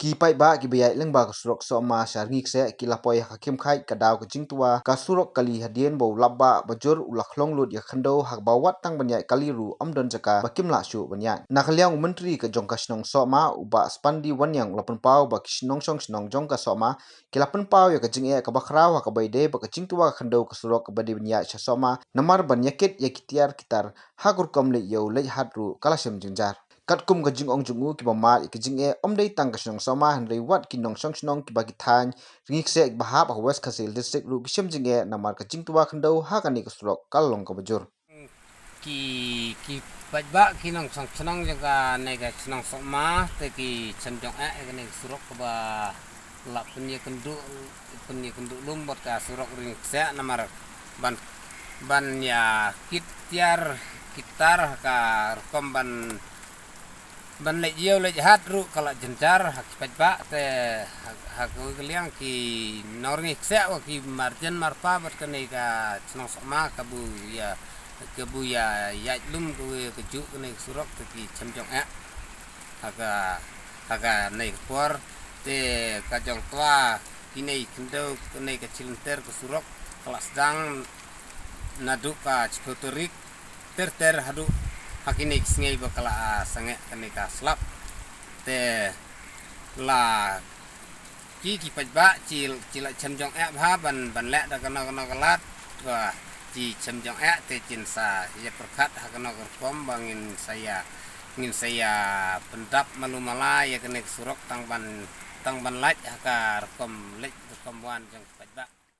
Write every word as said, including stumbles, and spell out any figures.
Ki paidbah kiba ïaid lyngba ka surok Sohma sha Rngi Kseh ki la poi ha ka khim khaid ka daw ka jingtwa ka surok kali hadien ba u lapbah ba jur u la khlong lut ïa ka khyndew ha kaba wat tang ban ïaid kali ruh ym don jaka ba kim lah shuh ban ïaid. Na ka liang u Myntri ka jong ka shnong Sohma, u Bah Spandi Wanniang, u la pynpaw ba ki nongshong shnong jong ka Sohma ki la pynpaw ïa ka jingeh kaba khraw ha kaba ïadei bad ka jingtwa ka khyndew ka surok kaba dei ban ïaid sha Sohma namar ban ïakit ïa ki tiar ki tar ha ka rukom leit ïew leit hat ruh ka la shem jynjar. Katkum ka jingong jong u, kiba mad ïa ka jingeh ym dei tang ka shnong Sohma hynrei wat ki nongshong shnong kiba ki thaiñ Rngi Kseh kiba hap ha West Khasi Hills District ruh ki shem jingeh namar ka jingtwa khyndew ha kane ka surok ka la long kaba jur. Ki, ki paidbah, ki nongshong shnong jong kane ka shnong Sohma te ki shem jong eh ïa kane ka surok kaba la pynïakynduh, pynïakynduh lum bad ka surok Rngi Kseh namar ban, ban ïakit tiar ki tar ha ka rukom ban, ban leit ïew leit hat ruh ka la jynjar ha ki paidbah. Te ha, ha kawei ka liang ki nong Rngi Kseh wa ki marjan marpa bad kane ka shnong Sohma kabu ïa, kabu ïa ïaid lum kawei ka juh kane ka surok te ki shem jong eh ha ka, ha kane ka por. Te ka jong twa kine khyndew kane ka chilynter ka surok ka la sdang naduh ka shiphew tarik ter ter haduh ha kine ki sngi ba ka la, ah, sangeh kane ka slap. Te la ki, ki paidbah ki, ki la shem jong eh bha ban, ban leh da kano kano ka lad ba ki shem jong eh te kin sa ïa pyrkhat ha kano ka rukom ba ngin sa ïa, ngin sa ïa pyndap malu mala ïa kane ka surok tang ban, tang ban lait ha ka rukom leit rukom wan jong